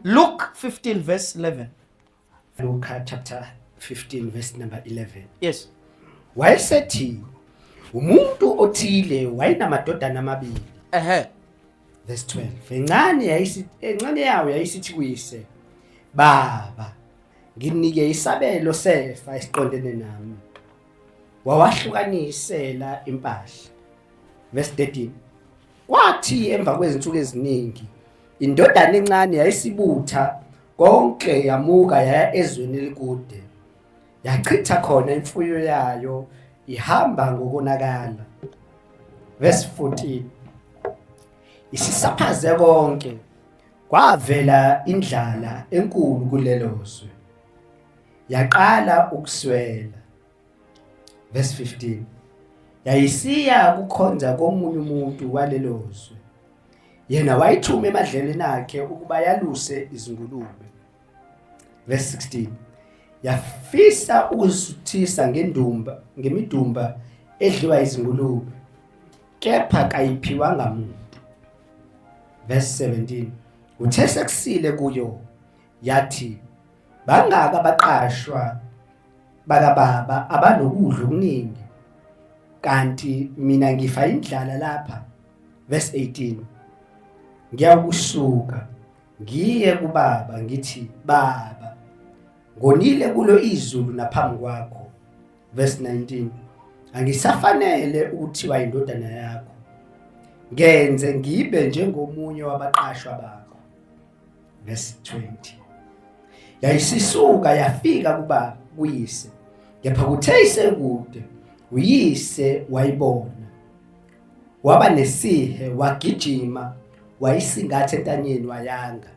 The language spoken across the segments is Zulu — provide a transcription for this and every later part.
Luke 15 verse 11. Luka chapter 15 verse number 11. Yes. Wayesethi umuntu othile wayenamadodana amabili. Ehhe. Verse 12. Encane yayisithi encane yawo yayisithi kuyise, "Baba, nginike isabelo sefa esiqondene nami." Wawahlukanisela impahla. Verse 13. Kwathi emva kwezinsuku eziningi indodana encane yayisibutha konke yamuka yaya ezweni elikude yachitha khona imfuyo yayo ihamba ngokonakala. Verse 14. Isisaphaze konke kwavela indlala enkulu kulelo zwe yaqala ukuswela. Verse 15. Yayisiya kukhonza komunye umuntu walelo zwe. Yena wayithuma emadlelweni akhe ukuba yaluse izingulube. Verse 16. Yafisa ukuzisuthisa ngendumba ngemidumba edliwa izingulube kepha kayiphiwanga muntu. Verse 17. Uthe sekusile kuyo yathi bangaka abaqashwa bakababa abanokudla okuningi kanti mina ngifa indlala lapha. Verse 18. Ngiyakusuka ngiye kubaba ngithi, baba, ngonile kulo izulu naphambi kwakho. Verse 19. Angisafanele ukuthiwa indodana yakho, ngenze ngibe njengomunye wabaqashwa bakho. Verse 20. Yayisisuka yafika kuba kuyise, kepha kuthe isekude uyise wayibona, waba nesihe, wagijima wayisingatha entanyeni wayanga.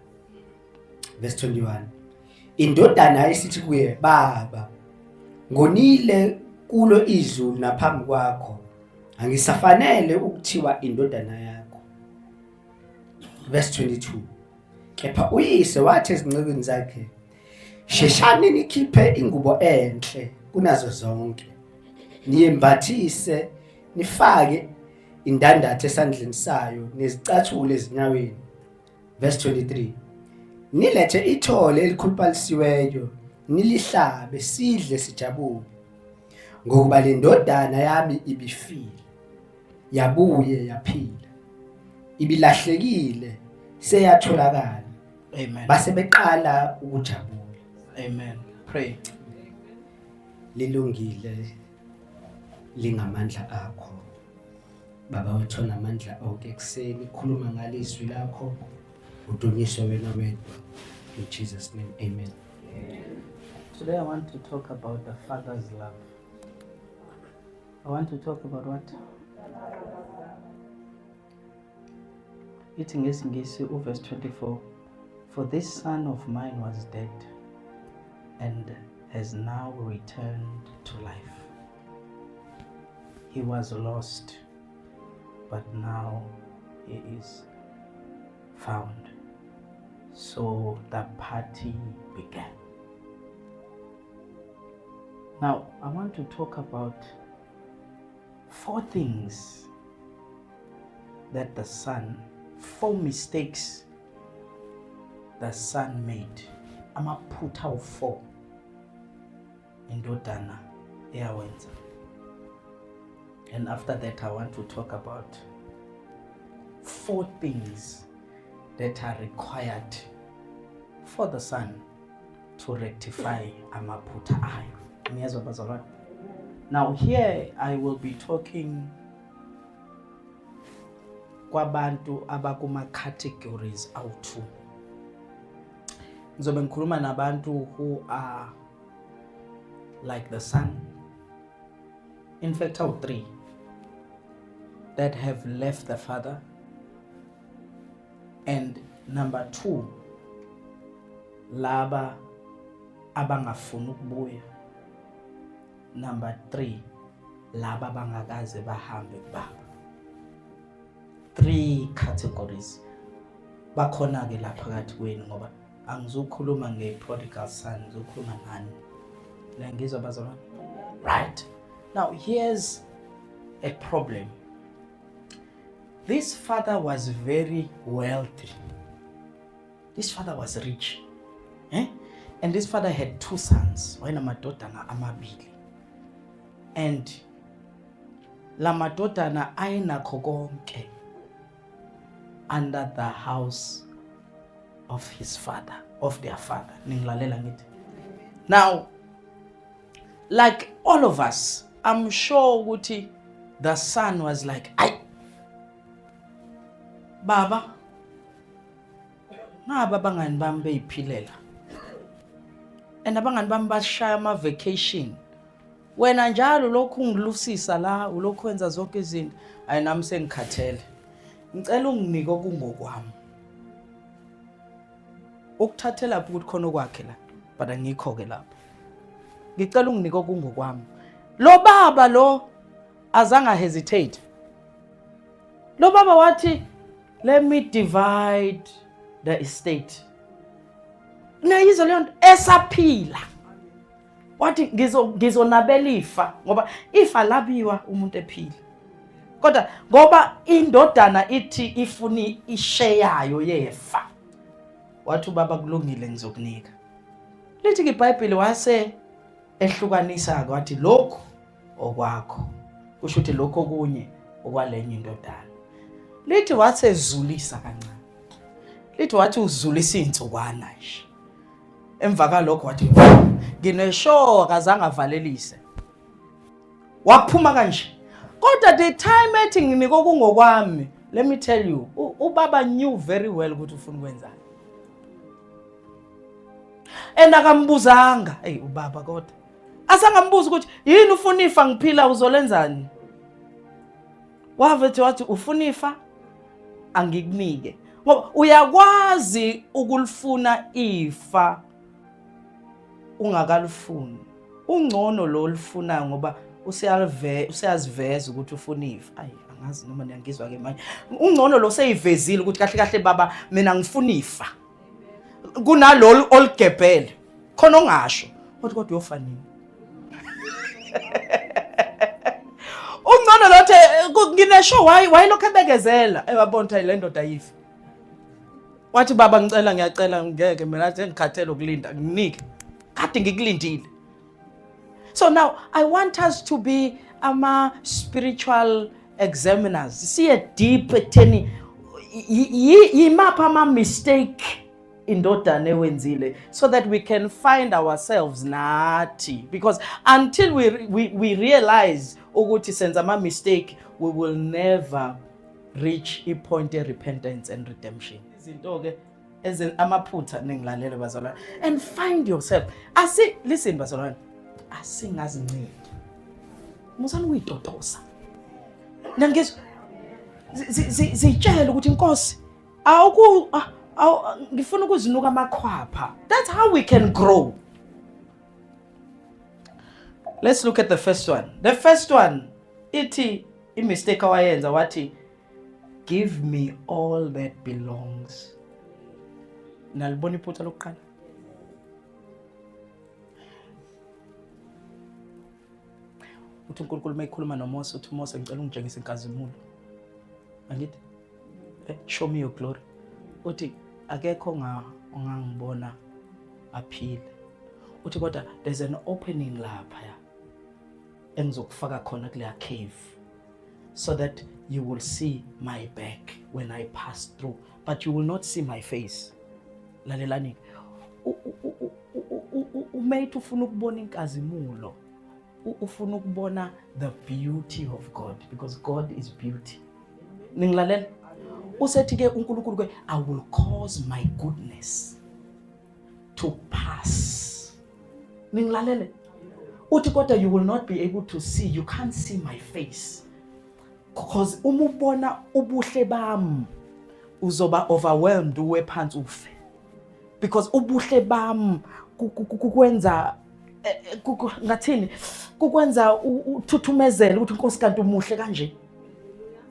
Verse 21. Indodana yayisithi kuye, baba, ngonile kulo izulu naphambi kwakho, angisafanele ukuthiwa indodana yakho. Verse 22. Kepha uyise wathi ezincekwini zakhe, sheshani nikhiphe ingubo enhle kunazo zonke, niyembathise, nifake indandatho esandleni sayo nezicathulo ezinyaweni. Verse 23. Nilethe ithole elikhuluphalisiweyo, nilihlabe, sidle sijabule, ngokuba le ndodana yami ibifile yabuye yaphila, ibilahlekile seyatholakala. Amen. Base beqala ukujabula. Amen. Pray. Lilungile lingamandla akho Baba wethu onamandla onke, ekuseni khuluma ngalizwi lakho, udunyiswe wena wedwa. In Jesus name, amen. Today I want to talk about the Father's love. I want to talk about what? Ithi ngesiNgisi uverse 24, for this son of mine was dead and has now returned to life. He was lost, but now he is found. So the party began. Now, I want to talk about four things that the son, four mistakes the son made. Amaphutha awu-4 indodana eyawenza. And after that, I want to talk about four things that are required for the son to rectify amaphutha ayo. Niyezwa bazalwane? Now here I will be talking kwabantu abakuma categories awu-2. Ngizobe ngikhuluma nabantu who are like the son, in fact awu-3, that have left the father, and number 2, laba abangafuni ukubuya, number 3, laba abangakaze bahambe kubaba. 3 categories bakhona ke la phakathi kwenu, ngoba angizukhuluma nge-prodigal son, ngizokhuluma nani. Niyangizwa bazalwane? Right. Now here's a problem. This father was very wealthy. This father was rich. Eh? And this father had two sons. Wayenamadodana amabili. And la madodana ayenakho konke under the house of his father, of their father. Ningilalela ngithi. Now, like all of us, I'm sure ukuthi the son was like, "Ay baba, naba abangani bami beyiphilela and abangani bami bashaya ama vacation, wena njalo lokhu ungilusisa la, ulokhu wenza zonke izinto. Ayi, nami sengikhathele, ngicela unginike okungokwami." Ukuthathela phi ukuthi khona okwakhe la? But angikho ke lapho. Ngicela unginike okungokwami. Lo baba lo azange hesitate. Lo baba wathi, "Let me divide the estate." Niyayizwa leyo nto? Esaphila wathi, "Ngizonabela ifa," ngoba ifa labiwa umuntu ephila, kodwa ngoba indodana ithi ifuni ishare yayo yefa, wathi ubaba, "Kulungile, ngizokunika." Lithi ke iBhayibheli wase ehlukanisa, wathi, "Lokhu okwakho," kusho ukuthi lokho okunye okwalenye indodana. Lithi wasezulisa kancane, lithi wathi uzulisa iy'nsukwana nje, emva kalokho wathi, ngineshow, akazange avalelise, waphuma kanje. Kodwa the time ethi, "Nginike okungokwami," let me tell you, ubaba knew very well ukuthi ufuna ukwenzani and akambuzanga. Hey, ubaba kodwa asangambuza ukuthi yini ufuna ifa ngiphila, uzolenzani? Wavethe wathi, "Ufuna ifa, angikunike," ngoba uyakwazi ukulifuna ifa ungakalifuni. Ungcono lo olifunayo ngoba useyalive useyaziveza ukuthi ufuna ifa. Ayi, angazi noma niyangizwa ke manje. Ungcono lo seyivezile ukuthi, "Kahle kahle baba, mina ngifuna ifa," kunalolu olugebhele khona ongasho kodwa uyofa nini. Ungcono lothe nginesho wayelokhu ebekezela, ewabona ukuthi le ndoda ayifi. Wathi, "Baba, ngicela, ngiyacela, ngeke mina athi ngikhathele ukulinda, nginike, kade ngikulindile." So now I want us to be ama spiritual examiners, siye deep ekutheni yimaphi ama mistake indodana ewenzile so that we can find ourselves nathi, because until we realize ukuthi senza ama mistake, we will never reach i point of repentance and redemption. Izinto ke amaphutha, ningilalele bazalwane, and find yourself. Asi listen bazalwane, asingazincedi, musani ukuyitotosa. Nangizwa, zitshele ukuthi, "Inkosi, awuku ngifuna ukuzinuka amakhwapha." That's how we can grow. Let's look at the first one. The first one ithi i-mistake awayenza, wathi, "Give me all that belongs." Nalibona iphutha lokuqala? Uthi uNkulunkulu mayikhuluma noMose, uthi, "Mose, ngicela ungitshengise inkazimulo." Angithi, "Show me your glory." Uthi, "Akekho ongangibona aphile." Uthi, "Kodwa there's an opening lapha engizokufaka khona kuleya cave so that you will see my back when I pass through, but you will not see my face." Lalelani, umate ufuna ukubona inkazimulo, ufuna ukubona the beauty of God, because God is beauty. Ningilalela? Usethi ke uNkulunkulu ke, "I will cause my goodness to pass." Ningilalele? Uthi, "Kodwa you will not be able to see, you can't see my face, because uma ubona ubuhle bami uzoba overwhelmed, uwe phansi ufe, because ubuhle bami kukwenza ngathini, kukwenza uthuthumezele ukuthi, Nkosi, kanti umuhle kanje."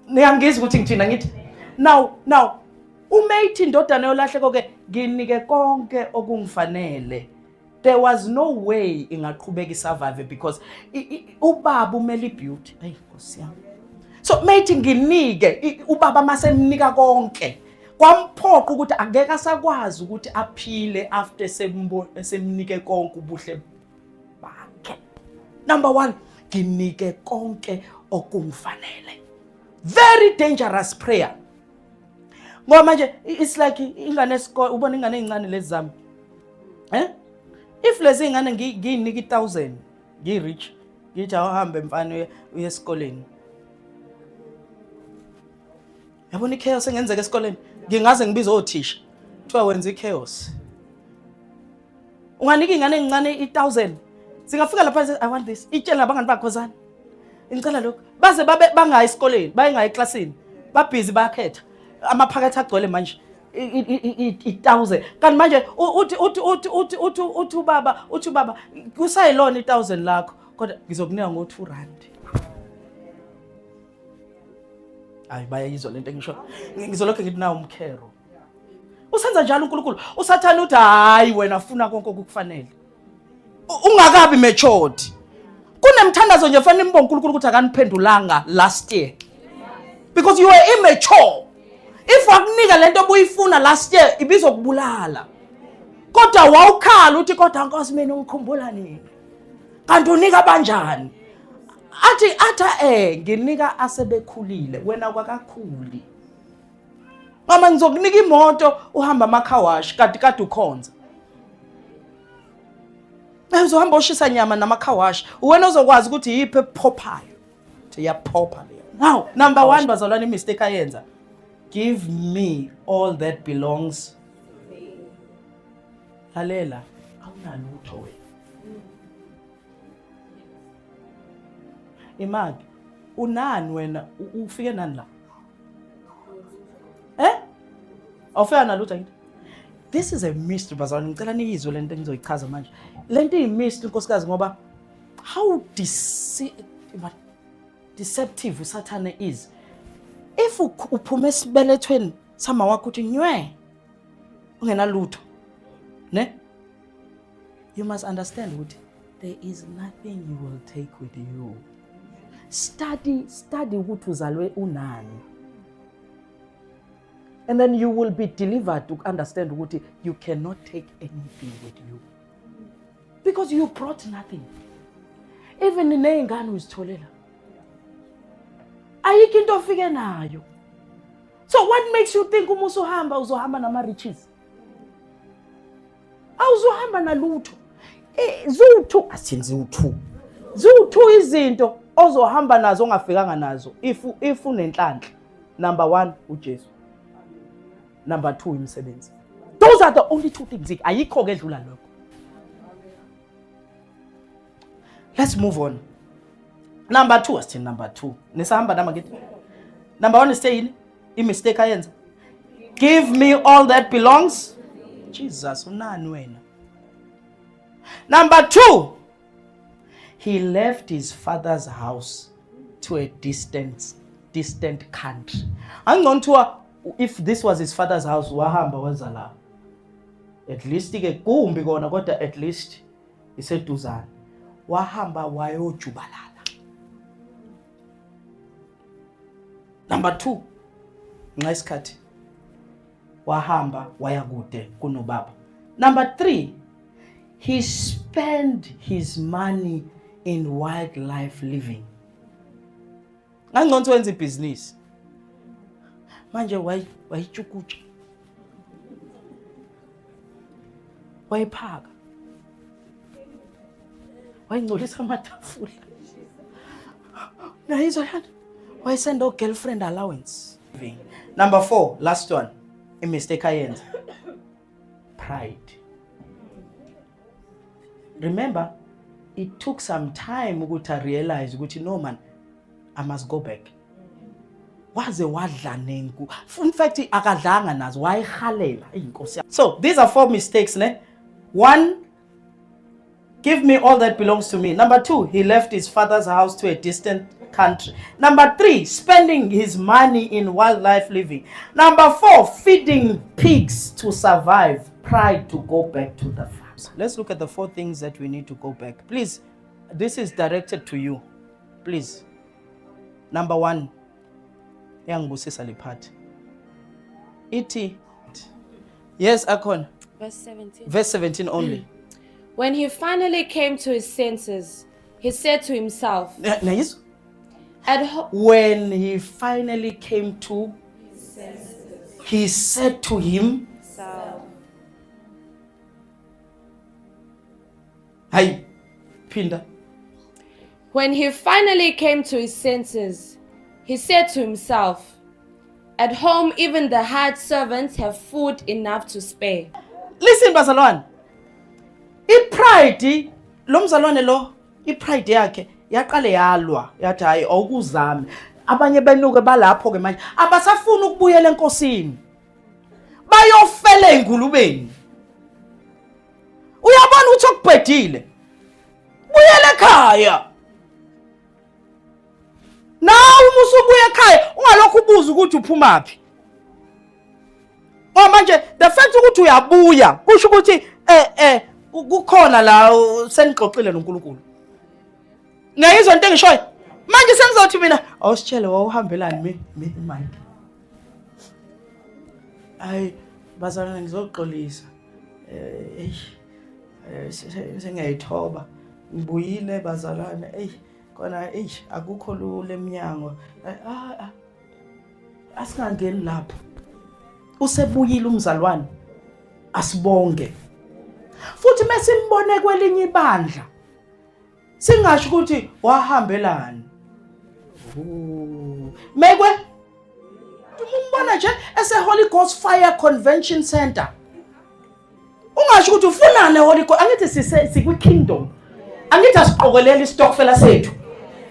Niyangizwa ukuthi ngithina? Ngithi now uma ithi indodana yolahleko ke, "Nginike konke okungifanele," there was no way ingaqhubeka isurvive, because ubaba umele ibeauty. Hey, Nkosi yami. So mayithi, "Nginike," ubaba masemnika konke. Kwamphoqa ukuthi angeke asakwazi ukuthi aphile after semnike konke ubuhle bakhe. Number 1, nginike konke okungifanele. Very dangerous prayer. Ngoba manje it's like ingane esikole, ubona ingane ezincane lezi zami. Eh? If lezi ingane ngiyinika i1000, ngi-rich, ngithi awuhambe mfana uye esikoleni. Yabona i-chaos engenzeka esikoleni, ngingaze ngibize othisha. Kuthiwa wenza i-chaos. Unganika ingane encane i1000. Singafika lapha, I want this. Itshela abangani bakho zani. Ngicela lokho. Baze babe bangayi esikoleni, bayengayi eklasini. Babhizi bayakhetha. Amaphakethe agcwele manje. I-1000. Kanti manje uthi uthi uthi uthi uthi uthi ubaba, uthi ubaba kusayilona i-1000 lakho kodwa ngizokunika ngo-2 rand. Hayi bayayizwa lento engisho. Ngizolokhu ngithi nawu umkhero. Usenza njalo uNkulunkulu. Usathane uthi hayi wena funa konke okukufanele. Ungakabi matured. Kunemthandazo nje fanele nimbonge uNkulunkulu ukuthi akaniphendulanga last year. Because you were immature. If wakunika lento obuyifuna last year ibizokubulala. Kodwa wawukhala uthi kodwa Nkosi mina ungikhumbula nini? Kanti unika banjani? Athi atha nginika asebekhulile wena kwakakhuli. Mama ngizokunika imoto uhamba ama-car wash kanti kade ukhonza. Uzohamba ushisa nyama nama-car wash. Uwena ozokwazi ukuthi yiphi ephophayo. Uthi iyaphopha leyo. Now, number 1 bazalwane mistake ayenza. Give me all that belongs. Lalela, awunalutho wena. Imali unani wena ufike nani la? Eh? Awufika nalutho angithi? This is a mystery bazalwane, ngicela niyizwe lento engizoyichaza manje. Lento iyi mystery nkosikazi ngoba how deceptive uSathane is. If uphuma esibelethweni sama wakho uthi nywe ungenalutho, ne? You must understand ukuthi there is nothing you will take with you. Study ukuthi uzalwe unani. And then you will be delivered to understand ukuthi you cannot take anything with you. Because you brought nothing. Even ney'ngane uzitholela. Ayikho into ofike nayo. So what makes you think uma usuhamba uzohamba nama riches? Awuzohamba nalutho. Ziwu-2, asithini ziwu-2. Ziwu-2 izinto ozohamba nazo ongafikanga nazo if unenhlanhla. Number 1 uJesu. Number 2 imisebenzi. Those are the only 2 things. Ayikho ke edlula lokho. Let's move on. Number 2, asithini number 2. Nisahamba nama ngithi. Number 1 is saying i mistake ayenza. Give me all that belongs. Jesus, unani wena? Number 2, he left his father's house to a distant country. Angcono kuthiwa if this was his father's house wahamba waza la. At least ke kumbi kona kodwa at least iseduzane. Wahamba wayojubalala. Number 2, nxa isikhathi wahamba waya kude kunobaba. Number 3, he spent his money in wildlife living. Ngangcono wenza ibhizinisi. Manje wayitshukutsha. Wayiphaka. Wayingcolisa amatafula. Nayizwa lana. Wayesenda o-girlfriend allowance. Number 4, last one. I-mistake ayenza. Pride. Remember, it took some time ukuthi I realize ukuthi no man, I must go back. Waze wadla nenku. In fact, akadlanga nazo, wayihalela inkosi. So these are 4 mistakes, ne? 1, give me all that belongs to me. Number 2, he left his father's house to a distant country. Number 3, spending his money in wildlife living. Number 4, feeding pigs to survive. Pride to go back to the father. Let's look at the 4 things that we need to go back. Please, this is directed to you. Please. Number 1, iyangibusisa le part. Ithi Yes, akhona. Verse 17. Verse 17 only. When he finally came to his senses, he said to himself, Nayizwa? At ho- When he finally came to he said to him, Hayi, phinda. When he finally came to his senses, he said to himself, At home, even the hired servants have food enough to spare. Listen bazalwane. I-pride lo mzalwane lo i-pride yakhe yaqale yalwa yathi hayi awukuzame. Abanye benuke balapho ke manje abasafuni ukubuyela enkosini. Bayofela engulubeni. Uyabona ukuthi okubhedile. Buyela ekhaya. Nawe uma usubuya ekhaya ungalokhu ubuza ukuthi uphumaphi. Oh manje the fact ukuthi uyabuya kusho ukuthi eh eh kukhona la senixoxile noNkulunkulu. Ngiyayizwa into engishoyo. Manje sengizothi mina awusitshele wawuhambelani mi mi Mike. Hayi bazalwane ngizoxolisa. Eh eish eh, sengiyayithoba. Ngibuyile bazalwane ey kona eish akukho lula eminyango. Eh, ah, ah asingangeni lapho usebuyile umzalwane asibonge futhi mesimbone kwelinye ibandla singasho ukuthi wahambelani mekwe umbona nje ese Holy Ghost Fire Convention Center ungasho ukuthi ufunani Holy Ghost angithi sise sikwi kingdom angithi asiqokelele istokfela sethu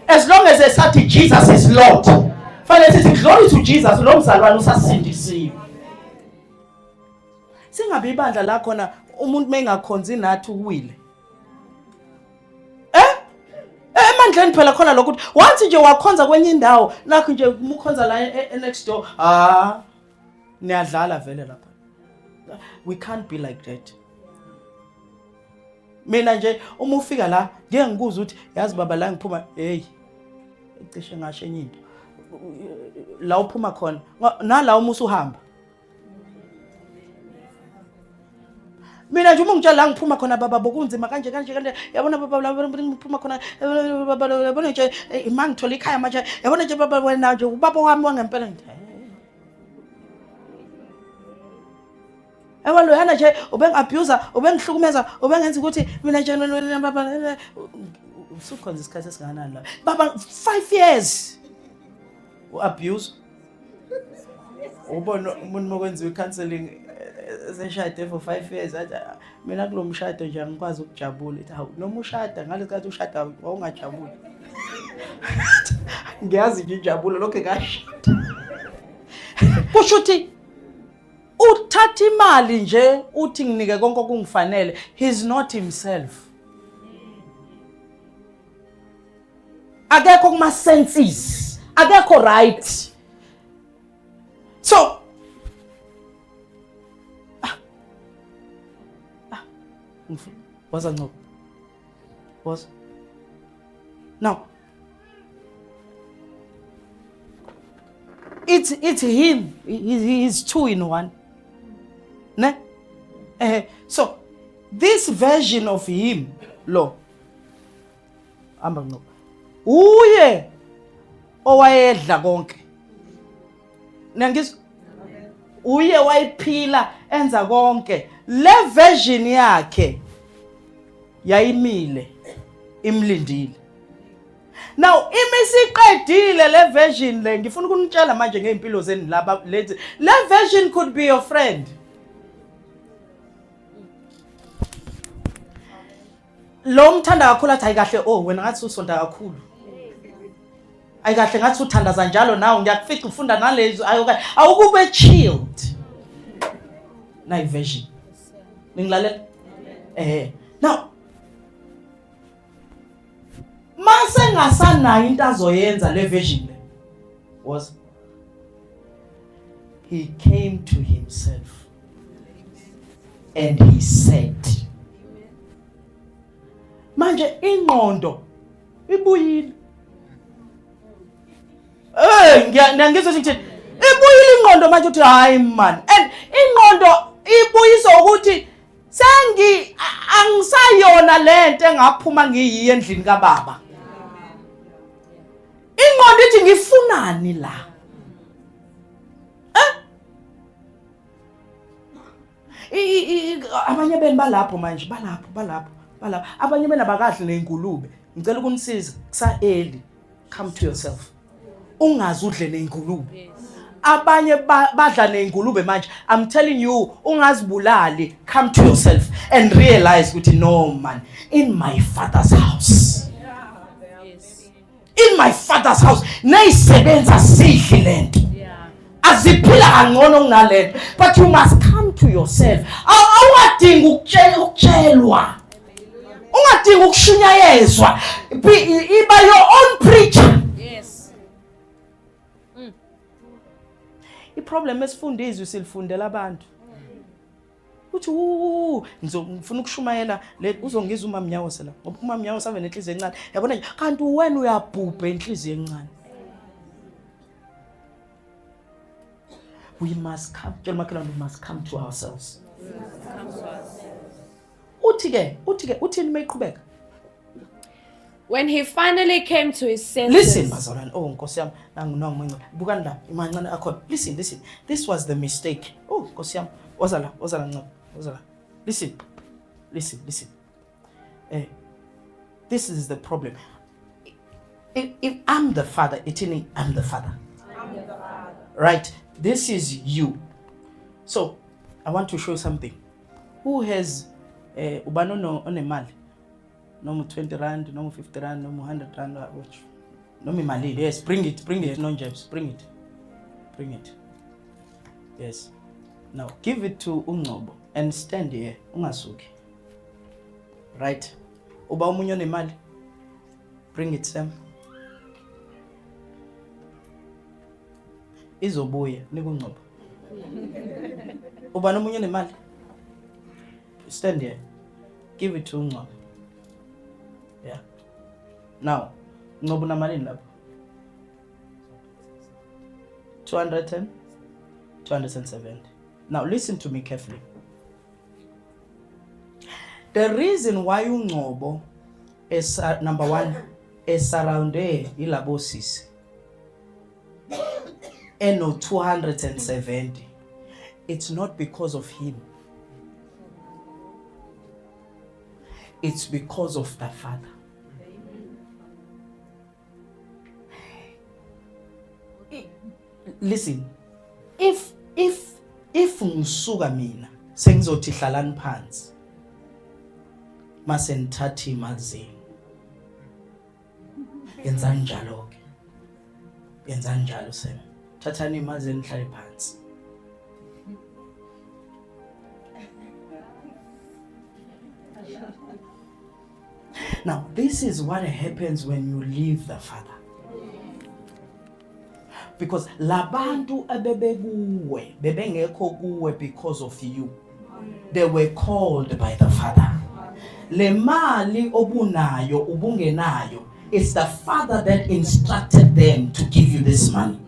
as long as esathi Jesus is Lord fanele sithi glory to Jesus lo mzalwane usasindisiwe singabe ibandla la khona umuntu mengakhonzi nathi uwile eh emandleni phela khona lokho ukuthi once nje wakhonza kwenye indawo nakho nje umukhonza la e, e, next door ah niyadlala vele lapha we can't be like that mina nje uma ufika la ngeke ngikuze ukuthi yazi baba la ngiphuma hey cishe ngasho enye into la uphuma khona nala uma usuhamba mina nje uma ngitshela la ngiphuma khona baba bokunzima kanje kanje kanje yabona baba la ngiphuma khona baba yabona nje ima ngithola ikhaya manje yabona nje baba wena nje ubaba wami wangempela ngithi Ewa loyana nje ubengi-abuser ubengihlukumeza ubengenza ukuthi mina nje baba usukhonza isikhathi esingakanani la baba 5 years u-abuse ubona umuntu mokwenziwa i-counseling eseshade for 5 years athi ah, mina kulo mshado nje angikwazi ukujabula ithi hawu noma ushada ngalesikhathi ushada wawungajabuli ngiyazi nje injabulo lokho ngashada kusho ukuthi uthatha imali nje uthi nginike konke okungifanele he's not himself akekho kuma senses akekho right so ah ah waza ncoko waza now it's it's him he, he's two in one ne eh so this version of him lo hamba ngqo uye owayedla konke nangizwa uye wayiphila enza konke le version yakhe yayimile imlindile now imisiqedile le version le ngifuna ukunitshela manje ngeimpilo zenu laba lezi le version could be your friend lo mthanda kakhulu athi ayikahle oh wena ngathi usonta kakhulu ayikahle ngathi uthandaza njalo nawe ngiyakufica ufunda nalezi ayoka awukube chilled nayi version ningilalela eh now mase ngasanayo into azoyenza le version le was he came to himself and he said manje ingqondo ibuyile eh ngiyangizwa ukuthi ibu Ibuyile ingqondo manje uthi hayi man. And ingqondo ibuyiswa ukuthi sengi angisayona lento engaphuma ngiyiye endlini kababa. Ingqondo ithi ngifunani la? Eh? Abanye benu balapho manje, balapho, balapho, balapho. Abanye benu abakadli ney'ngulube. Ngicela ukunisiza kusa-early. Come to yourself. Ungaze udle ney'ngulube. Abanye badla ney'ngulube manje. I'm telling you, ungazibulali. Come to yourself and realize ukuthi no man, in my father's house. In my father's house neyisebenza sidli lento. Aziphila kangcono kunalento. But you must come to yourself. Awungadingi ukutshelwa. Ungadingi ukushunyayezwa. Iba your own preacher. Yes. Iproblem esifunda izwi silifundela abantu. Uthi ngifuna ukushumayela le uzongizwa umama Nyawose la ngoba umama Nyawose ave nenhliziyo encane. Yabona nje kanti wena uyabhubha inhliziyo encane. We must come, tshela umakhelwane, we must come to ourselves. Uthi ke, uthi ke, uthini mayiqhubeka? When he finally came to his senses. Listen bazalwane, oh Nkosi yami, nangu nangu manca. Bukani la, imancane akhona. Listen, listen. This was the mistake. Oh Nkosi yami, woza la, woza la ncane, woza la. Listen. Listen, listen. Eh this is the problem. If I'm the father, ithini I'm the father. I'm the father. Right? This is you. So, I want to show you something. Who has eh ubani onemali? Noma 20 rand, noma 50 rand, noma 100 rand, which noma imalini. Yes, bring it, bring it, no James, bring it. Bring it. Yes. Now give it to uNgcobo and stand here, ungasuki. Right. Uba omunye onemali. Bring it Sam. Izobuya nika uNgcobo. Ubani omunye onemali? Stand here. Give it to uNgcobo. Yeah. Now, Ngcobo unamalini lapho? 210 270. Now listen to me carefully. The reason why uNgcobo is number one is surrounded yilabo sisi eno 270, it's not because of him, it's because of the father. Listen, if ngisuka mina sengizothi hlalani phansi mase nithatha imali zenu, yenzani njalo ke, yenzani njalo sena, thathani imali zenu nihlale phansi. Now, this is what happens when you leave the father. Because labantu abebekuwe bebengekho kuwe because of you. They were called by the father. Le mali obunayo ubungenayo, it's the father that instructed them to give you this money.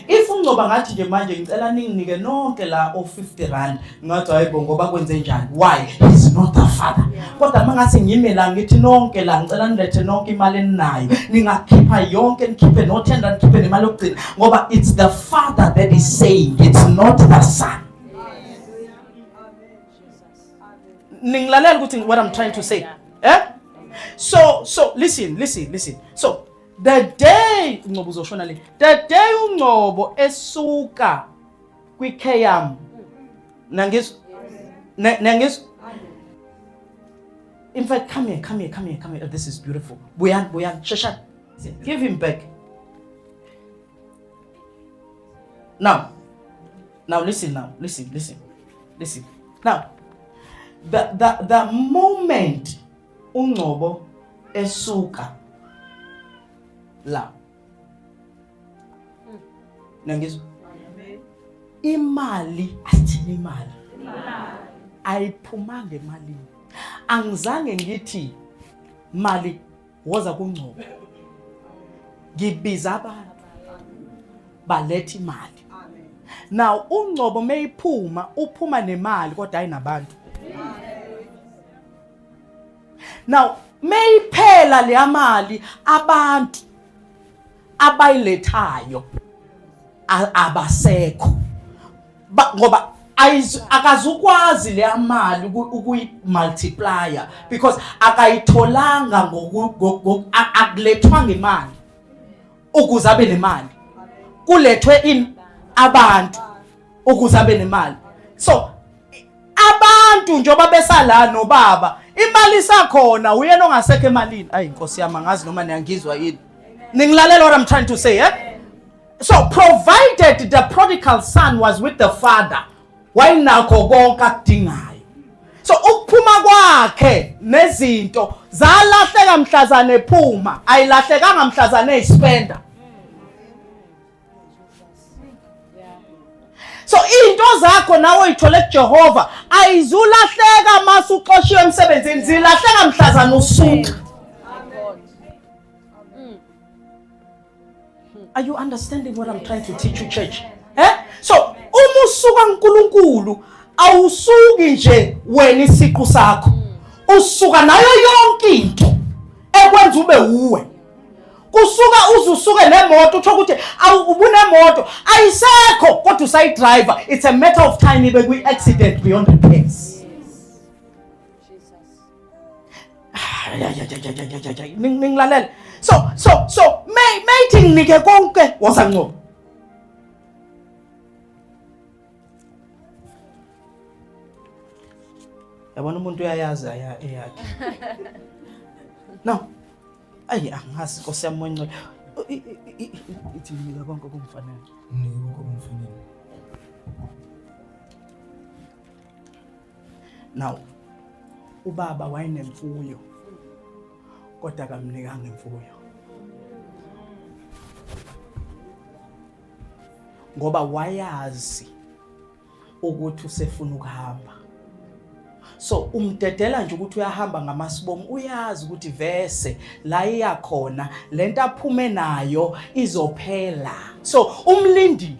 If uNgcoba ngathi nje manje ngicela ninginike nonke la o 50 rand, ngathi hayibo ngoba kwenze njani? Why? He's not the father. Kodwa mangase ngime la ngithi nonke la ngicela nilethe nonke imali eninayo, ningakhipha yonke, nikhiphe no 10 rand, nikhiphe nemali yokugcina, ngoba it's the father that is saying, it's not the son. Ningilalela ukuthi what I'm trying to say. Eh? So listen, listen, listen. So the day uNgcobo uzoshona le, the day uNgcobo esuka kwi-K nangizwa nangizwa. In fact, come here, come here, come here, come here. This is beautiful. Buyan, buyan, shashan. Give him back. Now, now listen now, listen, listen, listen. Now, the moment uNgcobo esuka la, nangizwa imali, asithini imali ayiphumanga emalini. Angizange ngithi mali woza kuNgcobo, ngibiza abantu baletha imali. Now uNgcobo meyiphuma uphuma nemali kodwa ayinabantu. Now meyiphela leya mali abantu abayilethayo abasekho ngoba akazukwazi leya mali ukuyimultiplier because akayitholanga akulethwanga imali ukuze abe nemali, kulethwe in abantu ukuze abe nemali. So abantu njengoba besala nobaba, imali isakhona, uyena ongasekho emalini. Ayi Nkosi yami, angazi noma niyangizwa yini. Ningilalela what I'm trying to say, eh? So provided the prodigal son was with the father, wayenakho konke akudingayo. So ukuphuma kwakhe nezinto zalahleka mhlazane ephuma, ayilahlekanga mhlazane eyispenda. So into zakho nawe uyithole kuJehova ayizulahleka mase uxoshiwe emsebenzini, zilahleka mhlazane usuka. Are you understanding what I'm trying to teach you, church? Eh? So uma usuka uNkulunkulu awusuki nje wena isiqu sakho. Usuka nayo yonke into ekwenza ube uwe. Kusuka uzusuke nemoto utho ukuthi ubunemoto ayisekho kodwa usayidriver. It's a matter of time ibe kwi accident beyond repairs. Ningilalele. So may mayithi nginike konke woza Ngcobo. Yabona umuntu uyayazi aya eyakhe. No. Ayi angazi Nkosi yami ngcwele. Ithi nginika konke okungifanele. Nginike konke okungifanele. Now ubaba wayenemfuyo kodwa akamnikanga imfuyo ngoba wayazi ukuthi usefuna ukuhamba. So umdedela nje ukuthi uyahamba ngamasibomu, uyazi ukuthi vese la iyakhona lento aphume nayo izophela, so umlindile.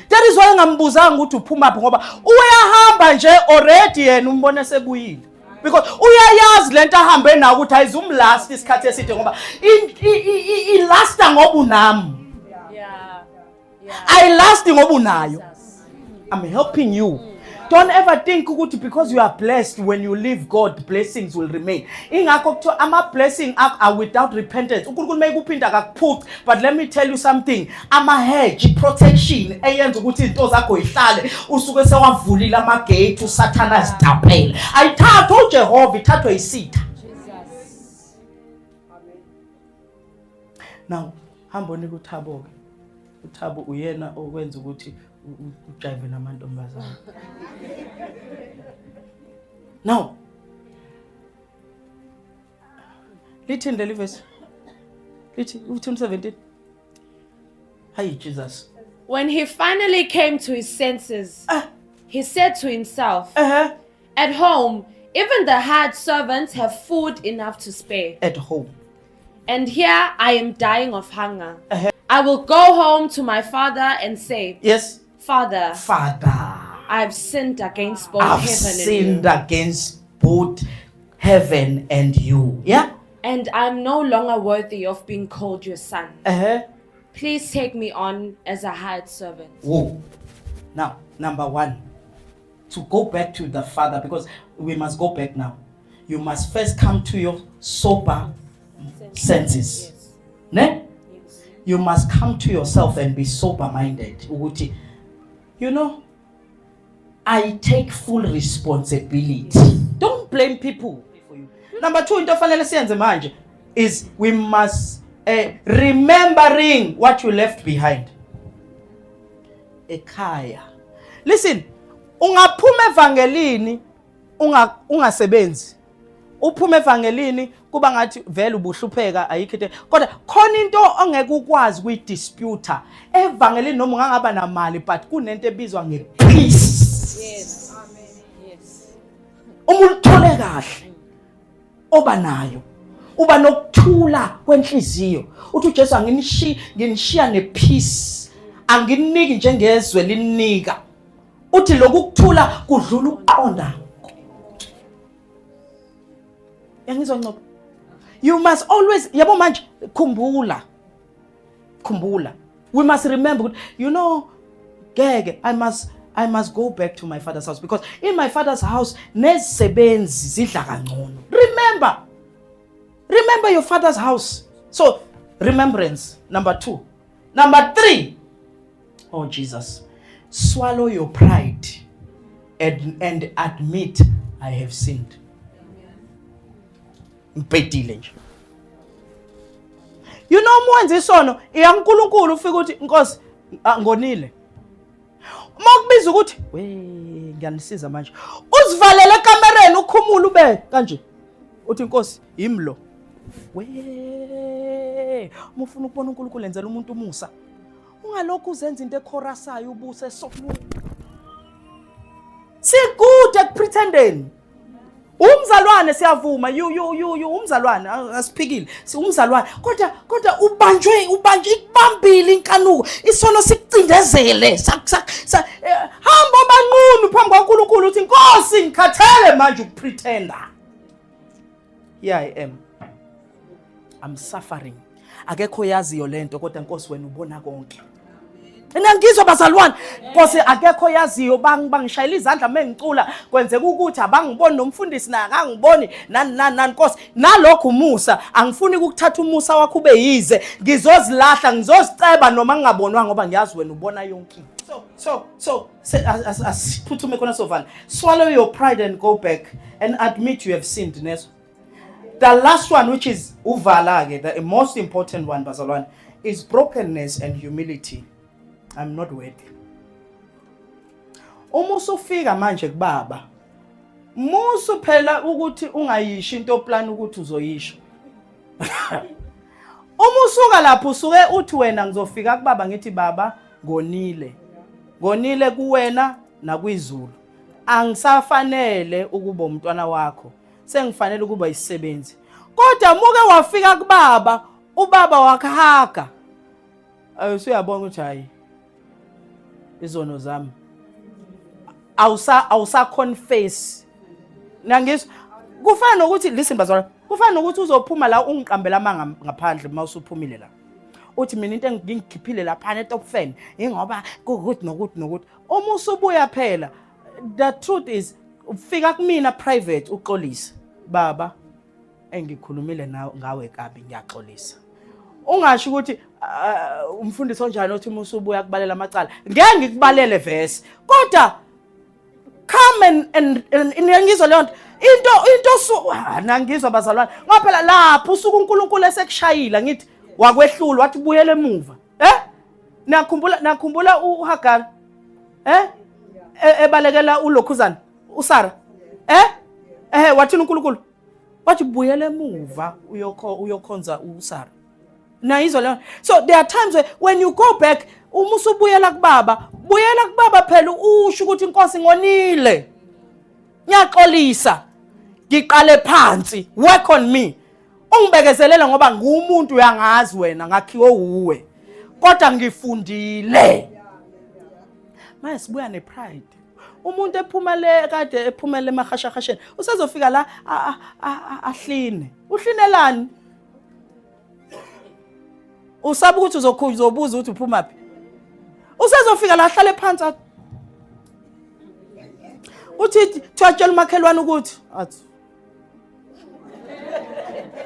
That is why ngambuzanga ukuthi uphumaphi, ngoba uyahamba nje already, yena umbone sebuyile because uyayazi lento ahambe nayo ukuthi ayizumlast isikhathi eside, ngoba ilasta ngoba unami, ayilast ngoba unayo. I'm helping you. Don't ever think ukuthi because you are blessed, when you leave God, blessings will remain. Ingakho kuthiwa ama blessing are without repentance. UNkulunkulu mayekuphinda akakuphuci. But let me tell you something. Ama hedge protection eyenza ukuthi izinto zakho ihlale, usuke sewavulile ama gate uSathana azitapele. Ayithathwe uJehova, ithathwe isitha. Now hamba onika uThabo ke. UThabo uyena okwenza ukuthi ujive namantombazane. Now lithini leli verse? Lithi uthini 17? Hayi Jesus. When he finally came to his senses, he said to himself, "At home, even the hired servants have food enough to spare. At home. And here I am dying of hunger. I will go home to my father and say, 'Father, Father, I've sinned against both I've heaven and sinned you, against both heaven and you." Yeah? And I'm no longer worthy of being called your son. Please take me on as a hired servant." Whoa. Now, number one, to go back to the father, because we must go back now. You must first come to your sober senses. Ne? Yes. You must come to yourself and be sober minded. Ukuthi, I take full responsibility. Don't blame people for you. Number two, into ofanele siyenze manje is we must remembering what you left behind. Ekhaya. Listen, ungaphuma evangelini unga ungasebenzi. Uphuma evangelini kuba ngathi vele ubuhlupheka, ayikho into, kodwa khona into ongeke ukwazi kuyidispute evangelini noma ungangaba namali, but kunento ebizwa ngepeace. Uma ulithole kahle oba nayo, uba nokuthula kwenhliziyo. Uthi uJesu, anginishiyi, nginishiya nepeace. anginiki njengezwe linika. Uthi lokhu kuthula kudlula ukuqonda. Yangizwa Ncobo? You must always, yabo manje khumbula. Khumbula. We must remember ukuthi ngeke I must go back to my father's house because in my father's house nezisebenzi zidla kangcono. Remember. Remember your father's house. So, remembrance number 2. Number 3. Oh Jesus. Swallow your pride and admit I have sinned. Ngibhedile nje. Uma wenza isono iya kuNkulunkulu ufika uthi, "Nkosi, ngonile." Uma kubiza ukuthi we ngiyanisiza manje, uzivalele ekamereni, ukhumule, ube kanje, uthi, "Nkosi, yimi lo." We uma ufuna ukubona uNkulunkulu enzela umuntu umusa, ungalokhu uzenza into ekhorasayo, ubuse sokulu sikude ekupretendeni. Umzalwane, siyavuma, you umzalwane, asiphikile, si umzalwane, kodwa ubanjwe ikubambile inkanuko, isono sikucindezele. Hamba banqunu phambi kwaNkulunkulu, uthi, "Nkosi, ngikhathele manje ukupretenda. Here I am, I'm suffering, akekho yaziyo lento, kodwa Nkosi, wena ubona konke." Nangizwa bazalwane, Nkosi, akekho yaziyo, bangishayela izandla mengicula, kwenzeka ukuthi abangiboni, nomfundisi naye akangiboni, nani nani nani. Nkosi, nalokho umusa, angifuni ukuthatha umusa wakho ube yize, ngizozilahla, ngizoziceba noma ngingabonwa, ngoba ngiyazi wena ubona yonke into. So asiphuthume khona sovala. Swallow your pride and go back and admit you have sinned, neso. The last one, which is uvala ke, the most important one, bazalwane, is brokenness and humility. I'm not worthy. Uma usufika manje kubaba, musu phela ukuthi ungayisho into plan ukuthi uzoyisho. Uma usuka lapho usuke uthi wena, "Ngizofika kubaba ngithi, Baba, ngonile. Ngonile kuwena nakwizulu. Angisafanele ukuba umntwana wakho. Sengifanele ukuba isisebenzi." Kodwa muke wafika kubaba, ubaba wakhaga. Ayo, usuyabona ukuthi hayi, izono zami. Awusa confess. Nangizwa, kufana nokuthi, listen bazalwane, kufana nokuthi uzophuma la ungiqambela amanga ngaphandle. Uma usuphumile la uthi, "Mina into engikhiphile lapha e-top fan ingoba kukuthi nokuthi nokuthi." Uma usubuya phela, the truth is ufika kumina private, uxolise, "Baba, engikhulumile nawe ngawe kabi, ngiyaxolisa." Ungasho ukuthi umfundisi onjani othi uma usubuya kubalela amacala. Ngeke ngikubalele verse, kodwa come and ngizwa leyo nto, into su nangizwa bazalwane, ngoba phela lapho usuku uNkulunkulu esekushayile, ngithi wakwehlula, wathi buyele emuva. Nakhumbula uHagar ebalekela ulokhuzana uSara, wathini uNkulunkulu? Wathi buyele emuva, uyokhonza uSara. Nayizwa leyo? So there are times where when you go back, uma usubuyela kubaba, buyela kubaba phela usho ukuthi, "Inkosi, ngonile, ngiyaxolisa, ngiqale phansi, work on me, ungibekezelela ngoba ngumuntu, uyangazi wena, ngakhiwe uwe, kodwa ngifundile." Manje sibuya nepride. Umuntu ephuma le kade ephumele emahashahasheni, usezofika la ahline. Uhlinelani? Usaba ukuthi uzobuza ukuthi uphuma phi. Usezofika la ahlale phansi, athi uthi thwatshela umakhelwane ukuthi athi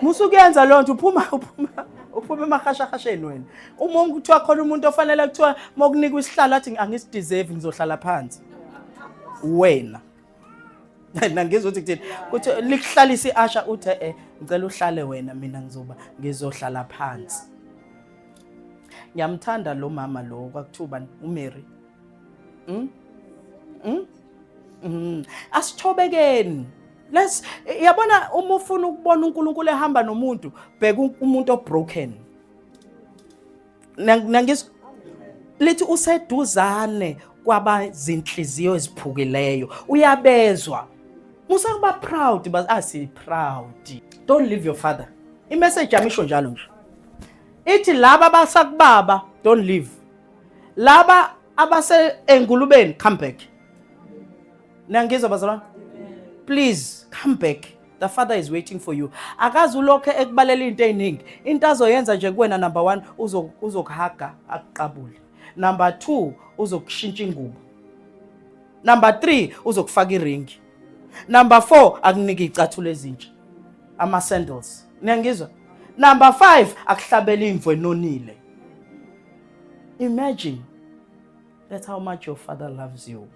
musukuyenza leyo nto. Uphuma emahashahasheni wena. Uma kuthiwa khona umuntu ofanele, kuthiwa mokunikwa isihlalo athi, "Angisideserve, ngizohlala phansi," wena nangizwa ukuthi kuthini, kuthi likuhlalisa i-usher, uthi, "Ngicela uhlale wena, mina ngizohlala phansi." Ngiyamthanda lo mama lo, kwakuthiwa ubani? UMary. Asithobekeni. Let's, yabona, uma ufuna ukubona uNkulunkulu ehamba nomuntu, bheka umuntu obroken. Nangizwa lithi useduzane kwabazinhliziyo eziphukileyo, uyabezwa. Musa kuba proud, bas asi proud. Don't leave your father. Imessage yami isho njalo nje, ithi laba basakubaba, don't leave. Laba abase engulubeni, come back. Niyangizwa, bazalwane? Please come back. The father is waiting for you. Akazi ulokhe ekubalela into eziningi. Into azoyenza nje kuwena, number 1, uzokuhaga, akuqabule. Number 2, uzokushintsha ingubo. Number 3, uzokufaka iringi. Number 4, akunika icathulo ezintsha, ama sandals. Niyangizwa? Number 5, akuhlabela imvu enonile. Imagine, that's how much your father loves you.